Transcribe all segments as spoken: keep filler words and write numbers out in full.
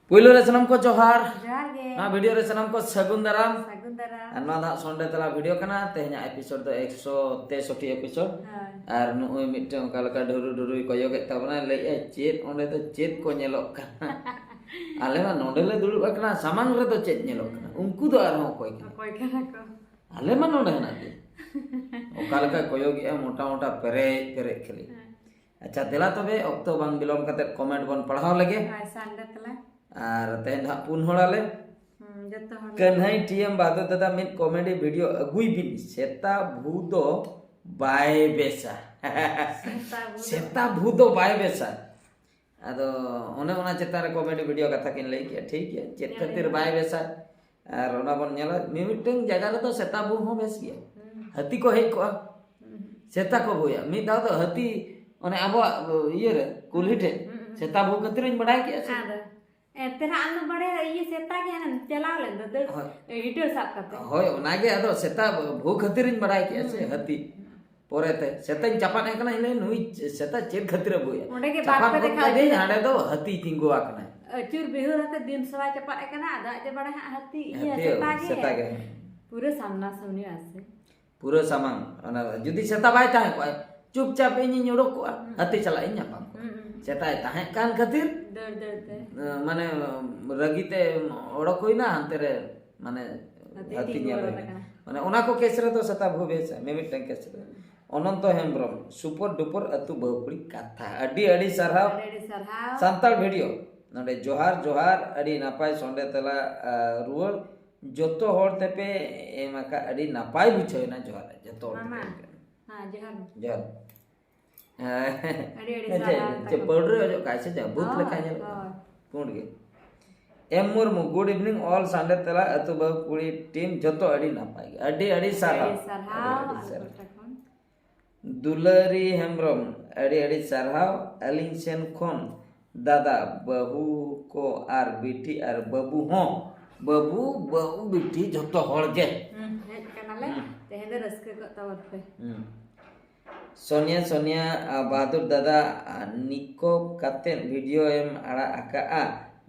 ᱯᱩᱭᱞᱩ ᱨᱮ ᱥᱟᱱᱟᱢ ᱠᱚ ᱡᱚᱦᱟᱨ᱾ ᱡᱚᱦᱟᱨ ᱜᱮ᱾ ᱱᱚᱣᱟ ᱵᱷᱤᱰᱤᱭᱳ ᱨᱮ ᱥᱟᱱᱟᱢ ᱠᱚ ᱥᱟᱹᱜᱩᱱ ᱫᱟᱨᱟᱢ᱾ ᱥᱟᱹᱜᱩᱱ ᱫᱟᱨᱟᱢ᱾ ᱟᱨ ᱱᱚᱣᱟ ᱫᱚ ᱦᱟᱸᱜ ᱥᱚᱱᱰᱮ ᱛᱟᱞᱟ ᱵᱷᱤᱰᱤᱭᱳ ᱠᱟᱱᱟ᱾ ᱛᱮᱦᱮᱧᱟᱜ ᱮᱯᱤᱥᱳᱰ ᱫᱚ ᱮᱠᱥᱚ ᱛᱮᱥᱚᱴᱴᱤ ᱮᱯᱤᱥᱳᱰ᱾ ᱦᱳᱭ᱾ ᱟᱨ ᱱᱚᱜᱼᱚᱭ ᱢᱤᱫᱴᱮᱱ ᱚᱠᱟ ᱞᱮᱠᱟ ᱰᱷᱩᱨᱩ ᱰᱷᱩᱨᱩᱭ ᱠᱚᱭᱚᱜᱮᱫ ᱛᱟᱵᱚᱱᱟᱭ, ᱞᱟᱹᱭᱮᱫᱼᱟᱭ, "ᱪᱮᱫ ᱚᱸᱰᱮ ᱫᱚ ᱪᱮᱫ ᱠᱚ ᱧᱮᱞᱚᱜ ᱠᱟᱱᱟ?" ᱟᱞᱮ ᱢᱟ ᱱᱚᱸᱰᱮ ᱞᱮ ᱫᱩᱲᱩᱵ ᱟᱠᱟᱱᱟ, ᱥᱟᱢᱟᱝ ᱨᱮᱫᱚ ᱪᱮᱫ ᱧᱮᱞᱚᱜ ᱠᱟᱱᱟ? ᱩᱱᱠᱩ ᱫᱚ ᱟᱨᱦᱚᱸ ᱚᱠᱚᱭ ᱠᱟᱱᱟ? ᱚᱠᱚᱭ ᱠᱟᱱᱟ ᱠᱚ? ᱟᱞᱮ ᱢᱟ ᱱᱚᱸᱰᱮ ᱦᱮᱱᱟᱜ ᱞᱮᱭᱟ᱾ ᱚᱠᱟ ᱞᱮᱠᱟᱭ ᱠᱚᱭᱚᱜᱮᱫᱼᱟ, ᱢᱚᱴᱟ ᱢᱚᱴᱟ ᱯᱮᱨᱮᱡ ᱯᱮᱨᱮᱡ ᱠᱷᱟᱹᱞᱤ᱾ ᱦᱮᱸ᱾ ᱟᱪᱪᱷᱟ, ᱫᱮᱞᱟ ᱛᱚᱵᱮ, ᱚᱠᱛᱚ ᱵᱟᱝ ᱵᱤᱞᱚᱢ ᱠᱟᱛᱮ ᱠᱚᱢᱮᱱᱴ ᱵᱚᱱ ᱯᱟᱲᱦᱟᱣ ᱞᱮᱜᱮ᱾ ᱦᱳᱭ, ᱥᱟᱱᱰᱮ ᱛᱟᱞᱟ᱾ ᱟᱨ ᱛᱮᱦᱮᱧ ᱫᱚ ᱦᱟᱸᱜ ᱯᱩᱱ ᱦᱚᱲ ᱟᱞᱮ᱾ ᱦᱩᱸ, ᱡᱚᱛᱚ ᱦᱚᱲ᱾ ᱠᱟᱹᱱᱦᱟᱹᱭ ᱴᱤ ᱮᱢ ᱵᱟᱫᱚ ᱫᱟᱫᱟ, ᱢᱤᱫ ᱠᱚᱢᱮᱰᱤ ᱵᱷᱤᱰᱤᱭᱳ ᱟᱹᱜᱩᱭ ᱵᱤᱱ, ᱥᱮᱛᱟ ᱵᱷᱩ ᱫᱚ ᱵᱟᱭ ᱵᱮᱥᱟ᱾ ᱥᱮᱛᱟ ᱵᱷᱩ ᱫᱚ᱾ ᱥᱮᱛᱟ ᱵᱷᱩ ᱫᱚ ᱵᱟᱭ ᱵᱮᱥᱟ᱾ ᱟᱫᱚ ᱚᱱᱮ ᱚᱱᱟ ᱪᱮᱛᱟᱱ ᱨᱮ ᱠᱚᱢᱮᱰᱤ ᱵᱷᱤᱰᱤᱭᱳ ᱠᱟᱛᱷᱟ ᱠᱤᱱ ᱞᱟᱹᱭ ᱠᱮᱜᱼᱟ, ᱴᱷᱤᱠ ᱜᱮᱭᱟ, ᱪᱮᱫ ᱧᱮᱞ ᱠᱷᱟᱹᱛᱤᱨ ᱦᱩᱭᱩᱜᱼᱟ᱾ ᱵᱟᱭ ᱵᱮᱥᱟ? ᱟᱨ ᱚᱱᱟ ᱵᱚᱱ ᱧᱮᱞᱟ, ᱢᱤᱢᱤᱫᱴᱟᱝ ᱡᱟᱭᱜᱟ ᱨᱮᱫᱚ ᱥᱮᱛᱟ ᱵᱷᱩ ᱦᱚᱸ ᱵᱮᱥ ᱜᱮᱭᱟ᱾ ᱦᱩᱸ᱾ ᱦᱟᱹᱛᱤ ᱠᱚ ᱦᱮᱡ ᱠᱚᱜᱼᱟ, ᱦᱩᱸ᱾ ᱥᱮᱛᱟ ᱠᱚ ᱵᱷᱩᱭᱟ᱾ ᱢᱤᱫ ᱫᱷᱟᱣ ᱫᱚ ᱦᱟᱹᱛᱤ ᱚᱱᱮ ᱟᱵᱚᱣᱟᱜ ᱤᱭᱟᱹ ᱨᱮ, ᱠᱩᱞᱦᱤ ᱴᱷᱮᱡ ᱦᱩᱸ, ᱦᱩᱸ᱾ ᱥᱮᱛᱟ ᱵᱷᱩ ᱠᱷᱟᱹᱛᱤᱨᱤᱧ ᱵᱟᱰᱟᱭ ᱠᱮᱜᱼᱟ ᱥᱮ᱾ ᱟᱫᱚ ᱮᱱᱛᱮ ᱨᱮᱦᱚᱸ ᱟᱢ ᱫᱚ ᱵᱟᱲᱟᱭᱟ, ᱤᱭᱟᱹ ᱥᱮᱛᱟ ᱜᱮ ᱦᱟᱱᱮᱢ ᱪᱟᱞᱟᱣ ᱞᱮᱱ ᱫᱚ, ᱫᱟᱹᱲ, ᱦᱳᱭ᱾ ᱦᱤᱴᱟᱹ ᱥᱟᱵ ᱠᱟᱛᱮ᱾ ᱦᱳᱭ, ᱚᱱᱟᱜᱮ᱾ ᱟᱫᱚ ᱥᱮᱛᱟ ᱵᱷᱩ ᱠᱷᱟᱹᱛᱤᱨᱤᱧ ᱵᱟᱰᱟᱭ ᱠᱮᱜᱼᱟ ᱥᱮ, ᱦᱩᱸ᱾ ᱦᱟᱹᱛᱤ᱾ ᱯᱚᱨᱮᱛᱮ ᱥᱮᱛᱟᱧ ᱪᱟᱯᱟᱫ ᱮ ᱠᱟᱱᱟ, ᱤᱧ ᱞᱟᱹᱭ, "ᱱᱩᱭ ᱥᱮᱛᱟ ᱪᱮᱫ ᱠᱷᱟᱹᱛᱤᱨᱮ ᱵᱷᱩᱭᱟ?" ᱚᱸᱰᱮ ᱜᱮ ᱪᱟᱯᱟᱫ ᱵᱟᱨ ᱯᱮ ᱜᱚᱫ ᱫᱮᱠᱷᱟ ᱠᱟᱫᱮᱭᱟᱹᱧ, ᱤᱫᱤᱭᱟ᱾ ᱦᱟᱸᱰᱮ ᱫᱚ ᱦᱟᱹᱛᱤ ᱛᱤᱸᱜᱩ ᱟᱠᱟᱱᱟᱭ᱾ ᱟᱹᱪᱩᱨ ᱵᱤᱦᱩᱨ ᱟᱛᱮ ᱫᱤᱱ ᱥᱟᱨᱟ ᱪᱟᱯᱟᱫ ᱮ ᱠᱟᱱᱟ, ᱟᱫᱚ ᱟᱡ ᱫᱚ ᱵᱟᱲᱟᱭ ᱦᱟᱸᱜ ᱦᱟᱹᱛᱤ, ᱤᱭᱟᱹ, ᱦᱟᱹᱛᱤ, ᱥᱮᱛᱟ ᱜᱮ᱾ ᱥᱮᱛᱟ ᱜᱮ᱾ ᱯᱩᱨᱟᱹ ᱥᱟᱢᱱᱟ ᱥᱟᱢᱱᱤ ᱟᱥᱮ᱾ ᱯᱩᱨᱟᱹ ᱥᱟᱢᱟᱝ᱾ ᱚᱱᱟ ᱡᱩᱫᱤ ᱥᱮᱛᱟ ᱵᱟᱭ ᱛᱟᱦᱮᱸ ᱠᱚᱜᱼᱟᱭ, ᱪᱩᱯᱪᱟᱯ ᱤᱧᱤᱧ ᱩᱰᱩᱠ ᱠᱚᱜᱼᱟ, ᱦᱩᱸ᱾ ᱦᱟᱹᱛᱤ ᱥᱟᱞᱟᱜ ᱤᱧ ᱧᱟᱯᱟᱢ ᱠᱚᱜᱼᱟ᱾ ᱦᱩᱸ, ᱦᱩᱸ᱾ ᱥᱮᱛᱟᱭ ᱛᱟᱦᱮᱸ ᱠᱟᱱ ᱠᱷᱟᱹᱛᱤᱨ, ᱫᱟᱹᱲ ᱫᱟᱹᱲ ᱛᱮ᱾ ᱢᱟᱱᱮ, ᱨᱟᱹᱜᱤ ᱛᱮ ᱚᱰᱚᱠ ᱦᱩᱭᱱᱟ, ᱦᱟᱱᱛᱮ ᱨᱮ, ᱢᱟᱱᱮ, ᱦᱟᱹᱛᱤ ᱦᱟᱹᱛᱤ ᱛᱤᱸᱜᱩ ᱧᱮᱞ ᱟᱠᱟᱫ ᱦᱩᱭᱱᱟ᱾ ᱠᱟᱱᱟ᱾ ᱢᱟᱱᱮ, ᱚᱱᱟ ᱠᱚ ᱠᱮᱥ ᱨᱮᱫᱚ ᱥᱮᱛᱟ ᱵᱷᱩ ᱵᱮᱥᱟ, ᱢᱤᱢᱤᱫᱴᱟᱝ ᱠᱮᱥ ᱨᱮ᱾ ᱚᱱᱚᱱᱛᱚ ᱦᱮᱢᱵᱨᱚᱢ, ᱥᱩᱯᱚᱨ ᱰᱩᱯᱚᱨ ᱟᱹᱛᱩ ᱵᱟᱹᱦᱩ ᱠᱩᱲᱤ ᱠᱟᱛᱷᱟ᱾ ᱟᱹᱰᱤ ᱟᱹᱰᱤ ᱥᱟᱨᱦᱟᱣ᱾ ᱟᱹᱰᱤ ᱟᱹᱰᱤ ᱥᱟᱨᱦᱟᱣ᱾ ᱥᱟᱱᱛᱟᱲ ᱵᱷᱤᱰᱤᱭᱳ ᱱᱚᱰᱮ ᱡᱚᱦᱟᱨ, ᱡᱚᱦᱟᱨ, ᱟᱹᱰᱤ ᱱᱟᱯᱟᱭ ᱥᱚᱸᱰᱮ ᱛᱮᱞᱟ, ᱟ, ᱨᱩᱣᱟᱹᱲ᱾ ᱡᱚᱛᱚ ᱦᱚᱲ ᱛᱮᱯᱮ ᱮᱢ ᱟᱠᱟᱫ, ᱟᱹᱰᱤ ᱱᱟᱯᱟᱭ ᱵᱩᱡᱷᱟᱹᱣ ᱮᱱᱟ᱾ ᱡᱚᱦᱟᱨ, ᱡᱚᱛᱚ ᱦᱚᱲ ᱛᱮᱯᱮ ᱢᱟᱢᱟ᱾ ᱮᱢ ᱟᱠᱟᱫ᱾ ᱦᱮᱸ, ᱡᱚᱦᱟᱨ᱾ ᱡᱚᱦᱟᱨ᱾ ᱟᱹᱰᱤ ᱟᱹᱰᱤ ᱦᱮᱸ, ᱥᱟᱨᱦᱟᱣ ᱪᱮᱫ, ᱛᱟᱠᱚ᱾ ᱪᱮᱫ ᱯᱟᱹᱣᱰᱟᱹ ᱚᱡᱚᱜ ᱠᱟᱜᱼᱟ ᱥᱮ ᱪᱮᱫ? ᱵᱷᱩᱛ ᱦᱳᱭ, ᱞᱮᱠᱟ ᱧᱮᱞᱚᱜ ᱠᱟᱱᱟ᱾ ᱦᱳᱭ᱾ ᱯᱩᱸᱰ ᱜᱮ᱾ ᱮᱢ ᱢᱩᱨᱢᱩ, good evening all ᱥᱟᱱᱰᱮ ᱛᱮᱞᱟ ᱟᱹᱛᱩ ᱵᱟᱹᱦᱩ ᱠᱩᱲᱤ ᱴᱤᱢ, ᱡᱚᱛᱚ ᱟᱹᱰᱤ ᱱᱟᱯᱟᱭ ᱜᱮ᱾ ᱟᱹᱰᱤ ᱟᱹᱰᱤ ᱥᱟᱨᱦᱟᱣ᱾ ᱟᱹᱰᱤ ᱥᱟᱨᱦᱟᱣ, ᱟᱹᱰᱤ ᱟᱹᱰᱤ ᱟᱞᱮ ᱥᱟᱨᱦᱟᱣ᱾ ᱯᱟᱦᱴᱟ ᱠᱷᱚᱱ᱾ ᱫᱩᱞᱟᱹᱨᱤ ᱦᱮᱢᱵᱨᱚᱢ, ᱟᱹᱰᱤ ᱟᱹᱰᱤ ᱥᱟᱨᱦᱟᱣ ᱟᱹᱞᱤᱧ ᱥᱮᱱ ᱠᱷᱚᱱ᱾ ᱫᱟᱫᱟ, ᱵᱟᱹᱦᱩ ᱠᱚ ᱟᱨ ᱵᱤᱴᱤ ᱟᱨ ᱵᱟᱹᱵᱩ ᱦᱚᱸ᱾ ᱵᱟᱹᱵᱩ, ᱵᱟᱹᱦᱩ, ᱵᱤᱴᱤ, ᱡᱚᱛᱚ ᱦᱚᱲ ᱜᱮ᱾ ᱦᱩᱸ, ᱦᱮᱡ ᱠᱟᱱᱟᱞᱮ᱾ ᱦᱩᱸ᱾ ᱛᱮᱦᱮᱧ ᱫᱚ ᱨᱟᱹᱥᱠᱟᱹ ᱠᱚᱜ ᱛᱟᱵᱚᱱ ᱯᱮ᱾ ᱦᱩᱸ᱾ ᱥᱳᱱᱤᱭᱟ, ᱥᱳᱱᱤᱭᱟ, ᱟ, ᱵᱟᱦᱟᱫᱩᱨ ᱫᱟᱫᱟ, ᱟ, ᱱᱤᱠᱚ ᱠᱟᱛᱮᱫ ᱵᱷᱤᱰᱤᱭᱳ ᱮᱢ ᱟᱲᱟᱜ ᱟᱠᱟᱜᱼᱟ᱾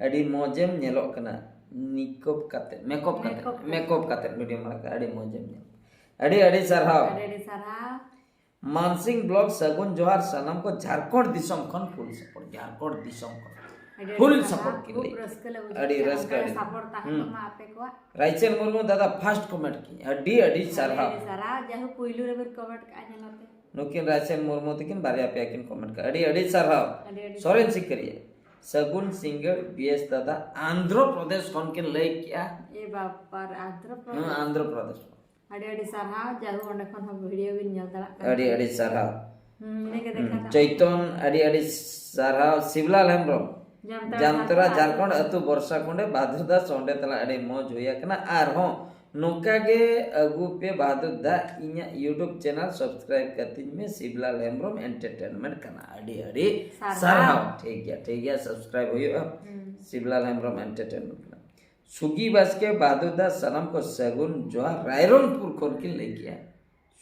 ᱟᱹᱰᱤ ᱢᱚᱡᱮᱢ ᱧᱮᱞᱚᱜ ᱠᱟᱱᱟ᱾ ᱢᱮᱠᱚᱯ ᱠᱟᱛᱮ, ᱢᱮᱠᱚᱯ ᱠᱟᱛᱮ, ᱢᱮᱠᱚᱯ ᱠᱟᱛᱮ᱾ ᱢᱮᱠᱚᱯ ᱠᱟᱛᱮ ᱵᱷᱤᱰᱤᱭᱳ ᱢᱟᱲᱟᱝ ᱠᱟᱜ, ᱟᱹᱰᱤ ᱢᱚᱡᱮᱢ ᱧᱮᱞᱚᱜ ᱠᱟᱱᱟ᱾ ᱟᱹᱰᱤ ᱟᱹᱰᱤ ᱥᱟᱨᱦᱟᱣ᱾ ᱟᱹᱰᱤ ᱟᱹᱰᱤ ᱥᱟᱨᱦᱟᱣ᱾ ᱢᱟᱱᱥᱤᱝ ᱵᱞᱚᱜ ᱥᱟᱹᱜᱩᱱ ᱡᱚᱦᱟᱨ ᱥᱟᱱᱟᱢ ᱠᱚ, ᱡᱷᱟᱨᱠᱷᱚᱸᱰ ᱫᱤᱥᱚᱢ ᱠᱷᱚᱱ ᱯᱷᱩᱞ ᱥᱟᱯᱳᱨᱴ, ᱡᱷᱟᱨᱠᱷᱚᱸᱰ ᱫᱤᱥᱚᱢ ᱠᱷᱚᱱ ᱟᱹᱰᱤ ᱟᱹᱰᱤ ᱯᱷᱩᱞ ᱥᱟᱨᱦᱟᱣ᱾ ᱥᱟᱯᱳᱨᱴ ᱠᱤᱱ ᱠᱷᱩᱵ ᱞᱟᱹᱭ᱾ ᱨᱟᱹᱥᱠᱟᱹ ᱞᱮ ᱵᱩᱡᱷᱟᱹᱣ ᱟᱹᱰᱤ ᱠᱮᱫᱟ, ᱨᱟᱹᱥᱠᱟᱹ, ᱚᱱᱠᱟ ᱜᱮ ᱟᱹᱰᱤ ᱥᱟᱯᱳᱨᱴ ᱛᱟᱦᱮᱱ ᱦᱩᱸ᱾ ᱢᱟ ᱟᱯᱮ ᱠᱚᱣᱟᱜ᱾ ᱨᱟᱭᱪᱟᱸᱫᱽ ᱢᱩᱨᱢᱩ ᱫᱟᱫᱟ ᱯᱷᱟᱥᱴ ᱠᱚᱢᱮᱱᱴ ᱠᱤᱧ, ᱟᱹᱰᱤ ᱟᱹᱰᱤ ᱟᱹᱰᱤ ᱥᱟᱨᱦᱟᱣ᱾ ᱟᱹᱰᱤ ᱥᱟᱨᱦᱟᱣ, ᱡᱟᱭᱦᱳᱠ ᱯᱩᱭᱞᱩ ᱨᱮᱵᱤᱱ ᱠᱚᱢᱮᱱᱴ ᱠᱟᱜᱼᱟ, ᱧᱮᱞ ᱟᱯᱮ᱾ ᱱᱩᱠᱤᱱ ᱨᱟᱭᱪᱟᱸᱫᱽ ᱢᱩᱨᱢᱩ ᱛᱟᱹᱠᱤᱱ ᱵᱟᱨᱭᱟ ᱯᱮᱭᱟ ᱠᱤᱱ ᱠᱚᱢᱮᱱᱴ ᱠᱟᱜᱼᱟ, ᱟᱹᱰᱤ ᱟᱹᱰᱤ ᱥᱟᱨᱦᱟᱣ᱾ ᱟᱹᱰᱤ ᱟᱹᱰᱤ ᱥᱚᱨᱮᱱ ᱥᱤᱠᱟᱹᱨᱤᱭᱟᱹ, ᱥᱟᱹᱜᱩᱱ ᱥᱤᱸᱜᱟᱹᱲ ᱵᱤᱭᱮᱥ ᱫᱟᱫᱟ, ᱟᱱᱫᱷᱨᱚ ᱯᱨᱚᱫᱮᱥ ᱠᱷᱚᱱ ᱠᱤᱱ ᱞᱟᱹᱭ ᱠᱮᱜᱼᱟ᱾ ᱮ ᱵᱟᱯᱟᱨ, ᱟᱱᱫᱷᱨᱚ ᱦᱮᱸ, ᱯᱨᱚᱫᱮᱥ᱾ ᱟᱱᱫᱷᱨᱚ ᱯᱨᱚᱫᱮᱥ ᱠᱷᱚᱱ᱾ ᱟᱹᱰᱤ ᱟᱹᱰᱤ ᱥᱟᱨᱦᱟᱣ, ᱡᱟᱭᱦᱳᱠ ᱚᱸᱰᱮ ᱠᱷᱚᱱ ᱦᱚᱸ ᱵᱷᱤᱰᱤᱭᱳ ᱵᱤᱱ ᱧᱮᱞ ᱫᱟᱲᱮᱭᱟᱜ ᱠᱟᱱᱟ᱾ ᱟᱹᱰᱤ ᱟᱹᱰᱤ ᱥᱟᱨᱦᱟᱣ᱾ ᱦᱩᱸ, ᱤᱱᱟᱹ ᱜᱮ ᱦᱩᱸ, ᱫᱮᱠᱷᱟ ᱫᱚ᱾ ᱪᱳᱭᱛᱚᱱ, ᱟᱹᱰᱤ ᱟᱹᱰᱤ ᱥᱟᱨᱦᱟᱣ᱾ ᱥᱤᱵᱞᱟᱞ ᱦᱮᱢᱵᱨᱚᱢ, ᱡᱟᱢᱛᱟᱲᱟ, ᱡᱟᱢᱛᱟᱲᱟ, ᱡᱷᱟᱲᱠᱷᱚᱸᱰ᱾ ᱡᱷᱟᱲᱠᱷᱚᱸᱰ, ᱟᱹᱛᱩ ᱵᱚᱨᱥᱟ ᱠᱩᱸᱰᱮ, ᱵᱟᱫᱷᱩ ᱫᱟᱥ, ᱚᱸᱰᱮ ᱛᱟᱞᱟ ᱟᱹᱰᱤ ᱢᱚᱡᱽ ᱦᱩᱭ ᱟᱠᱟᱱᱟ᱾ ᱟᱨᱦᱚᱸ ᱱᱚᱝᱠᱟ ᱜᱮ ᱟᱹᱜᱩ ᱯᱮ ᱵᱟᱫᱷᱩ ᱫᱟ, ᱤᱧᱟᱹᱜ YouTube ᱪᱮᱱᱮᱞ ᱥᱟᱵᱥᱠᱨᱟᱭᱤᱵ ᱠᱟᱹᱛᱤᱧ ᱢᱮ, ᱥᱤᱵᱞᱟᱞ ᱦᱮᱢᱵᱨᱚᱢ ᱮᱱᱴᱟᱨᱴᱮᱱᱢᱮᱱᱴ ᱠᱟᱱᱟ᱾ ᱟᱹᱰᱤ ᱟᱹᱰᱤ ᱥᱟᱨᱦᱟᱣ᱾ ᱥᱟᱨᱦᱟᱣ᱾ ᱴᱷᱤᱠ ᱜᱮᱭᱟ, ᱴᱷᱤᱠ ᱜᱮᱭᱟ, ᱥᱟᱵᱥᱠᱨᱟᱭᱤᱵ ᱦᱩᱭᱩᱜᱼᱟ᱾ ᱦᱩᱸ᱾ ᱥᱤᱵᱞᱟᱞ ᱦᱮᱢᱵᱨᱚᱢ ᱮᱱᱴᱟᱨᱴᱮᱱᱢᱮᱱᱴ ᱠᱟᱱᱟ᱾ ᱥᱩᱜᱤ ᱵᱟᱥᱠᱮ, ᱵᱟᱫᱷᱩ ᱫᱟ, ᱥᱟᱱᱟᱢ ᱠᱚ ᱥᱟᱹᱜᱩᱱ ᱡᱚᱦᱟᱨ, ᱨᱟᱭᱨᱚᱝᱯᱩᱨ ᱠᱷᱚᱱ ᱠᱤᱱ ᱞᱟᱹᱭ ᱠᱮᱜᱼᱟ᱾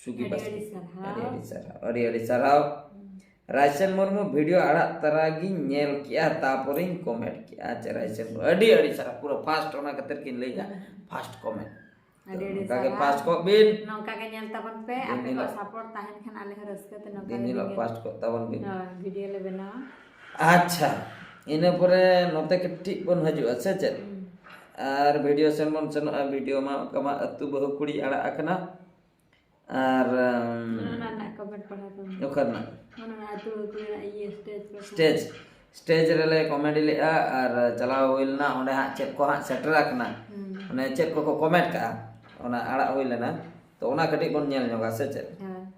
ᱥᱩᱜᱤ ᱟᱹᱰᱤ ᱵᱟᱥᱠᱮ᱾ ᱟᱹᱰᱤ ᱥᱟᱨᱦᱟᱣ᱾ ᱟᱹᱰᱤ ᱟᱹᱰᱤ ᱥᱟᱨᱦᱟᱣ᱾ ᱦᱩᱸ᱾ ᱨᱟᱭᱪᱟᱸᱫᱽ ᱢᱩᱨᱢᱩ, ᱵᱷᱤᱰᱤᱭᱳ ᱟᱲᱟᱜ ᱛᱟᱨᱟ ᱜᱤᱧ ᱧᱮᱞ ᱠᱮᱜᱼᱟ, ᱛᱟᱯᱚᱨᱮᱧ ᱠᱚᱢᱮᱱᱴ ᱠᱮᱜᱼᱟ᱾ ᱟᱪᱪᱷᱟ, ᱨᱟᱭᱪᱟᱸᱫᱽ ᱢᱩᱨᱢᱩ, ᱟᱹᱰᱤ ᱟᱹᱰᱤ ᱥᱟᱨᱦᱟᱣ, ᱯᱩᱨᱟᱹ ᱯᱷᱟᱥᱴ ᱚᱱᱟ ᱠᱷᱟᱹᱛᱤᱨ ᱠᱤᱱ ᱞᱟᱹᱭᱫᱟ, ᱦᱩᱸ᱾ First comment. ᱟᱹᱰᱤ ᱟᱹᱰᱤ ᱱᱚᱝᱠᱟ ᱜᱮ ᱥᱟᱨᱦᱟᱣ᱾ ᱯᱷᱟᱥᱴ ᱠᱚᱜ ᱵᱤᱱ᱾ ᱱᱚᱝᱠᱟ ᱜᱮ ᱧᱮᱞ ᱛᱟᱵᱚᱱ ᱯᱮ, ᱫᱤᱱ ᱟᱯᱮ ᱠᱚᱣᱟᱜ ᱦᱤᱞᱳᱜ᱾ ᱥᱟᱯᱳᱨᱴ ᱛᱟᱦᱮᱱ ᱠᱷᱟᱱ ᱟᱞᱮ ᱦᱚᱸ ᱨᱟᱹᱥᱠᱟᱹ ᱛᱮ ᱱᱚᱝᱠᱟ ᱫᱤᱱ ᱜᱮ ᱦᱤᱞᱳᱜ ᱵᱷᱤᱰᱤᱭᱳ ᱯᱷᱟᱥᱴ ᱠᱚᱜ ᱛᱟᱵᱚᱱ ᱵᱤᱱ᱾ ᱦᱳᱭ, ᱵᱷᱤᱰᱤᱭᱳ ᱞᱮ ᱵᱮᱱᱟᱣᱟ᱾ ᱟᱪᱪᱷᱟ, ᱤᱱᱟᱹ ᱯᱚᱨᱮ ᱱᱚᱛᱮ ᱠᱟᱹᱴᱤᱡ ᱵᱚᱱ ᱦᱤᱡᱩᱜᱼᱟ, ᱥᱮ ᱪᱮᱫ? ᱦᱩᱸ᱾ ᱟᱨ ᱵᱷᱤᱰᱤᱭᱳ ᱥᱮᱱ ᱵᱚᱱ ᱥᱮᱱᱚᱜᱼᱟ, ᱵᱷᱤᱰᱤᱭᱳ ᱢᱟ ᱚᱠᱟ ᱢᱟ ᱟᱹᱛᱩ ᱵᱟᱹᱦᱩ ᱠᱩᱲᱤ ᱟᱲᱟᱜ ᱟᱠᱟᱱᱟ᱾ ᱟᱨ, ᱩᱢ, ᱚᱱᱟ ᱨᱮᱱᱟᱜ ᱠᱚᱢᱮᱱᱴ ᱯᱟᱲᱦᱟᱣ ᱛᱟᱵᱚᱱ ᱢᱮ᱾ ᱚᱠᱟ ᱨᱮᱱᱟᱜ? ᱚᱱᱟ ᱟᱹᱛᱩ ᱠᱚᱨᱮᱱᱟᱜ ᱤᱭᱟᱹ, ᱥᱴᱮᱡᱽ ᱠᱚ᱾ ᱥᱴᱮᱡᱽ, ᱥᱴᱮᱡᱽ ᱨᱮᱞᱮ ᱠᱚᱢᱮᱰᱤ ᱞᱮᱫᱼᱟ ᱟᱨ ᱪᱟᱞᱟᱣ ᱦᱩᱭ ᱞᱮᱱᱟ, ᱚᱸᱰᱮ ᱦᱟᱸᱜ ᱪᱮᱫ ᱠᱚ ᱦᱟᱸᱜ ᱥᱮᱴᱮᱨ ᱟᱠᱟᱱᱟ, ᱦᱩᱸ᱾ ᱚᱱᱮ ᱪᱮᱫ ᱠᱚᱠᱚ ᱠᱚᱢᱮᱱᱴ ᱠᱟᱜᱼᱟ, ᱚᱱᱟ ᱟᱲᱟᱜ ᱦᱩᱭ ᱞᱮᱱᱟ, ᱛᱚ ᱚᱱᱟ ᱠᱟᱹᱴᱤᱡ ᱵᱚᱱ ᱧᱮᱞ ᱧᱚᱜᱟ, ᱥᱮ ᱪᱮᱫ? ᱦᱮᱸ᱾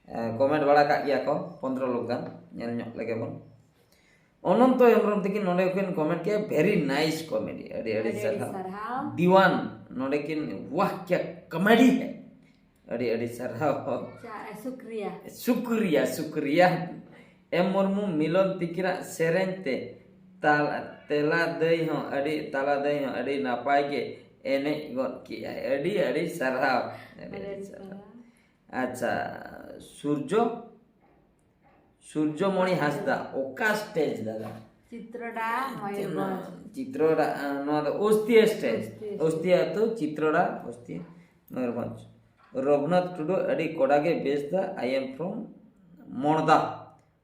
ᱮ, ᱠᱚᱢᱮᱱᱴ ᱵᱟᱲᱟ ᱠᱟᱜ ᱜᱮᱭᱟ ᱠᱚ ᱯᱚᱱᱫᱽᱨᱚ ᱞᱳᱠ ᱜᱟᱱ, ᱧᱮᱞ ᱧᱚᱜ ᱞᱮᱜᱮ ᱵᱚᱱ᱾ ᱚᱱᱚᱱᱛᱚ ᱦᱮᱢᱵᱨᱚᱢ ᱛᱤᱠᱤᱱ ᱱᱚᱰᱮ ᱠᱤᱱ ᱠᱚᱢᱮᱱᱴ ᱠᱮᱜᱼᱟ, "Very nice comedy", ᱟᱹᱰᱤ ᱟᱹᱰᱤ ᱟᱹᱰᱤ ᱟᱹᱰᱤ ᱥᱟᱨᱦᱟᱣ᱾ ᱥᱟᱨᱦᱟᱣ᱾ ᱫᱤᱣᱟᱱ ᱱᱚᱰᱮ ᱠᱤᱱ, "ᱣᱟᱦ ᱠᱭᱟ ᱠᱚᱢᱮᱰᱤ ᱦᱮ", ᱟᱹᱰᱤ ᱟᱹᱰᱤ ᱥᱟᱨᱦᱟᱣ᱾ ᱟᱪᱪᱷᱟ, ᱥᱩᱠᱨᱤᱭᱟ᱾ ᱥᱩᱠᱨᱤᱭᱟ, ᱥᱩᱠᱨᱤᱭᱟ᱾ ᱮᱢ ᱢᱩᱨᱢᱩ, ᱢᱤᱞᱚᱱ ᱛᱤᱠᱤᱱᱟᱜ ᱥᱮᱨᱮᱧ ᱛᱮ ᱛᱟᱞ-, ᱛᱮᱞᱟ ᱫᱟᱹᱭ ᱦᱚᱸ ᱟᱹᱰᱤ, ᱛᱟᱞᱟ ᱫᱟᱹᱭ ᱦᱚᱸ ᱟᱹᱰᱤ ᱱᱟᱯᱟᱭ ᱜᱮ ᱮᱱᱮᱡ ᱜᱚᱫ ᱠᱮᱜᱼᱟᱭ᱾ ᱟᱹᱰᱤ ᱟᱹᱰᱤ ᱥᱟᱨᱦᱟᱣ᱾ ᱟᱹᱰᱤ ᱟᱹᱰᱤ ᱟᱹᱰᱤ ᱥᱟᱨᱦᱟᱣ᱾ ᱥᱟᱨᱦᱟᱣ᱾ ᱟᱪᱪᱷᱟ, ᱥᱩᱨᱡᱚ, ᱥᱩᱨᱡᱚᱢᱚᱬᱤ ᱦᱟᱸᱥᱫᱟ, ᱚᱠᱟ ᱥᱴᱮᱡᱽ ᱫᱟᱫᱟ? ᱪᱤᱛᱨᱚᱰᱟ, ᱢᱚᱭᱩᱨᱵᱷᱚᱸᱡᱽ᱾ ᱪᱤᱛᱨᱚᱰᱟ, ᱱᱚᱣᱟ ᱫᱚ ᱩᱥᱛᱤᱭᱟ ᱥᱴᱮᱴ᱾ ᱩᱥᱛᱤᱭᱟ᱾ ᱩᱥᱛᱤᱭᱟ ᱟᱹᱛᱩ, ᱪᱤᱛᱨᱚᱰᱟ, ᱩᱥᱛᱤᱭᱟ, ᱢᱚᱭᱩᱨᱵᱷᱚᱸᱡᱽ᱾ ᱨᱚᱜᱷᱩᱱᱟᱛᱷ ᱴᱩᱰᱩ, ᱟᱹᱰᱤ ᱠᱚᱰᱟ ᱜᱮ ᱵᱮᱥ ᱫᱟ, I am from ᱢᱚᱲᱫᱟ᱾